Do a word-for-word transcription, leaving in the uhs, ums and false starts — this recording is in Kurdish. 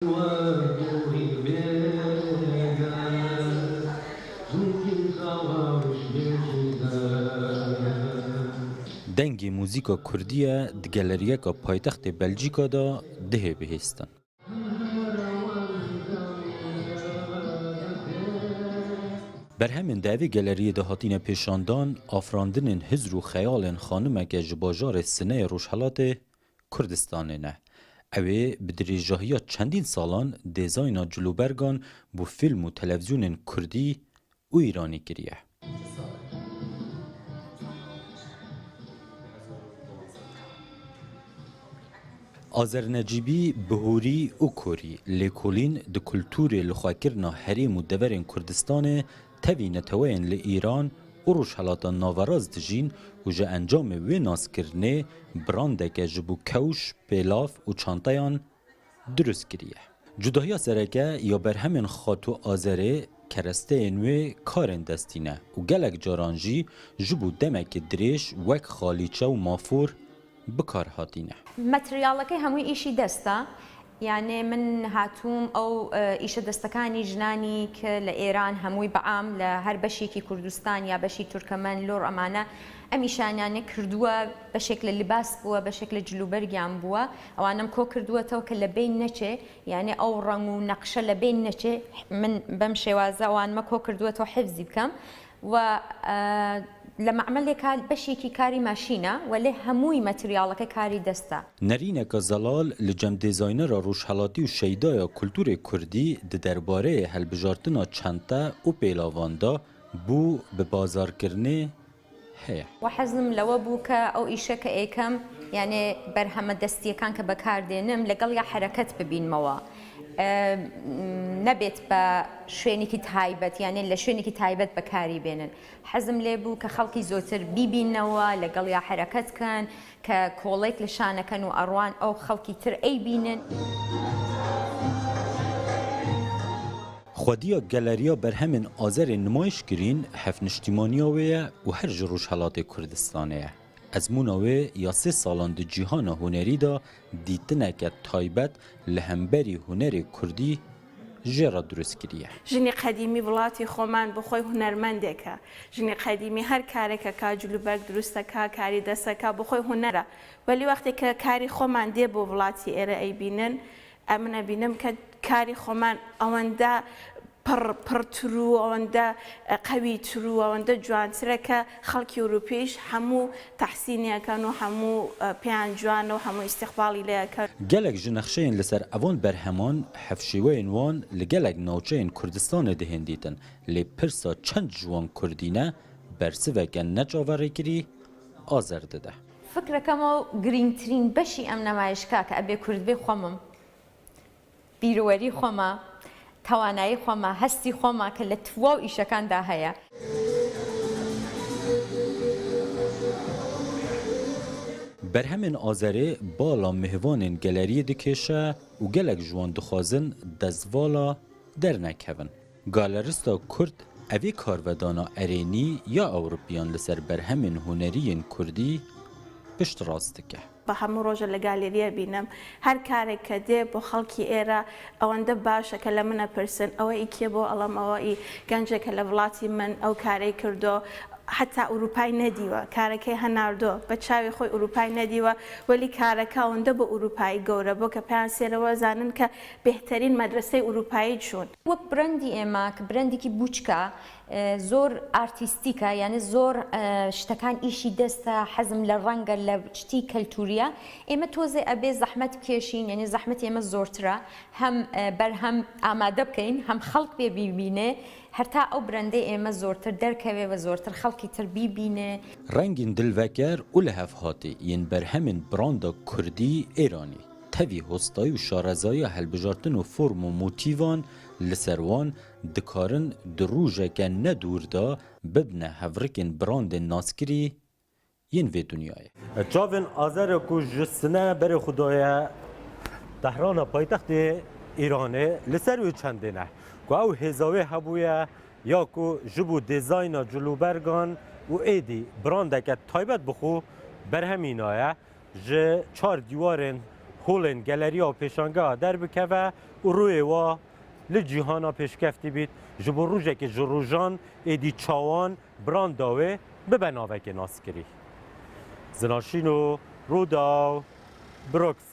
Dengê muzîka kurdî ye di geleriyeka paytextê Belcîka de dihê bihêstin. Berhemên di evê geleriyê de hatine pêşandan, afirandinên hizr û xeyalên xanimeke ji bajarê Sineyê Rojhelatê Kurdistanê ne. Ew ê bi dirêjahiya çendîn salan dêzayna cilûbergan bo fîlm û televîzyonên kurdî û îranî kiriye. Azer Necîbî bi hûrî û korî lêkolîn di kultûrê lixwekirina herêm û deverên Kurdistanê tevî neteweyên li Îran û Rojhelata Naverast dijîn û ji encamê wê naskirinê brandeke ji bo kewş, pêlav û çanteyan dirust kiriye. Cudahiya sereke ya berhemên Xatû Azerê keresteyên wê karên destî ne û gelek caran jî ji bo demekê dirêj wek xalîçe û mafor bi kar hatîne. مەتریاڵەکەی هەمووی ئیشی دەستە. یانێ من هاتووم ئەو، ئە، ئیشە دەستەکانی ژنانی کە لە ئێران هەمووی بەعام لە هەر بەشێکی کوردستان یا بەشی تورکەمەن، لۆڕ، ئەمانە ئەم ئیشانیانە کردووە، بەشێک لە لباس بووە، بەشێک لە جلوبەرگیان بووە، ئەوانم کۆ کردووەتەوە کە لە بین نەچێ، یانێ ئەو ڕەنگ و نەقشە لە بین نەچێ. من بەم شێوازە ئەوانمە کۆ کردووەتەوە حفزی بکەم و، ئە، لە مەعمەلێکا بەشێکی کاری ماشینە، وەلێ هەمووی مەتریاڵەکە کاری دەستە. Nerîneka zelal li cem dêzaynera rojhelatî û şeydaya kulturê kurdî di derbareyê hilbijartina çente û pêlavan de bo bi bazarkirinê heye. وە حەزم لەوە بوو کە ئەو ئیشە کە ئەیکەم، یانێ بەرهەمە دەستیەکان کە بەکاردێنم، لەگەڵیا حەرەکەت ببینمەوە. ئە، نەبێت بە شوێنێکی تایبەت، یانێ لە شوێنێکی تایبەت بەکاری بێنن. حەزم لێ بوو کە خەڵکی زۆتر بیبیننەوە، لەگەڵیا حەرەکەت کەن، کە کۆڵێک لە شانەکەن و ئەڕوان ئەو خەڵکی تر ئەیبینن. Xwediya Geleriya Berhemên Azerê nimayîş kirîn hevniştîmaniya wê ye û her ji Rojhelatê Kurdistanê ye. Ezmûna wê ya sê salan di cîhana hunerî de dîtineke taybet li hemberî hunerê kurdî jê re dirust kiriye. Jinê qedîmî welatî xwe man bi xwe hunermendek e. Jinê qedîmî her kareke ka cilûberg dirust e, ka karî dest e, ka bi xwe huner e. Welî wextê ke karî xwe man dê bo welatî êre ey bînin, em min ebînim ke karî xwe man ewende pir, pirtir û ewende, e, qewîtir û ewende ciwantir e ke xelkî Ewropî jî hemû tehsînê ekan û hemû, e, pêyan ciwan û hemû îstîqbalî lê ekan. Gelek ji nexşeyên li ser evan berheman hevşêweyên wan li gelek navçeyên Kurdistanê dihên dîtin, lê pirsa çend ji wan kurdî ne, bersiveke neçaverêkirî Azer dide. Fikrەکەم و گرنگترین بەشی ئەم نەمایشگا کە ئەبێ کورد بێ خۆمم. بیرەوەری خۆمە، توانایی خۆمە، هەستی خۆمە کە لە تواو ئیشەکاندا هەیە. Berhemên Azerê bala mêvanên geleriyê dikêşe û gelek ji wan dixwazin destvala dernekevin. Galerista Kurd evê karvedana erênî ya Ewropiyan li ser berhemên hunerî yên Kurdî piştrast dike. Bi hemû roja li galeriye bînim. Her kareke dê bo xelkî êre ewende baş e ke li min epirsin, ewe î kê bo, elam ewe î genceke li welatî min ew karê kirdo. Heta Ewropayî nedîwe, karekê henardo, bi çavê xwe Ewropayî nedîwe, welî kareke ewende bi Ewropayî gewre bo ke peyan sêre we zanin ke bêhterîn medreseyê Ewropayî çûn. وەک برەندی ئێمە کە برەندێکی بوچکە، ئە، زۆر ئارتیستیکە، یانێ زۆر، ئە، شتەکان ئیشی دەستە، حەزم لە ڕەنگە، لە شتی کەلتوریە. ئێمە تۆزێ ئەبێ زەحمەت بکێشین، یانێ زەحمەت ئێمە زۆرترە، هەم، ئە، بەرهەم ئامادە بکەین، هەم خەڵک بێ بیبینێ، هەر تا ئەو برەندەی ئێمە زۆرتر دەرکەوێ و زۆرتر خەڵکی تر بیبینێ. Rengên dilveker û lihevhatî yên berhemên branda kurdî êranî tevî hostayî û şarezayiya hilbijartin û form û motîvan li ser wan dikarin di rojeke ne dûr de bibine hevrikên brandên naskirî yên vê dinyayê. Çavên Azerê ku ji sine berê xwe daye Tehrana paytextê Îranê, li ser wê çendê ne ku ew hêza wê hebûye ya ku ji bo dêzayna cilûbergan û êdî brandeke taybet bi xwe berhemînaye, ji çar dîwarên holên galeriya û pêşangeha derbikeve û rûyê wa li cîhana pêşkeftî bît, ji bo rojekê ji rojan êdî çawan branda wê bibe navekê naskirî. Zinaşîno Rûdaw Brooks.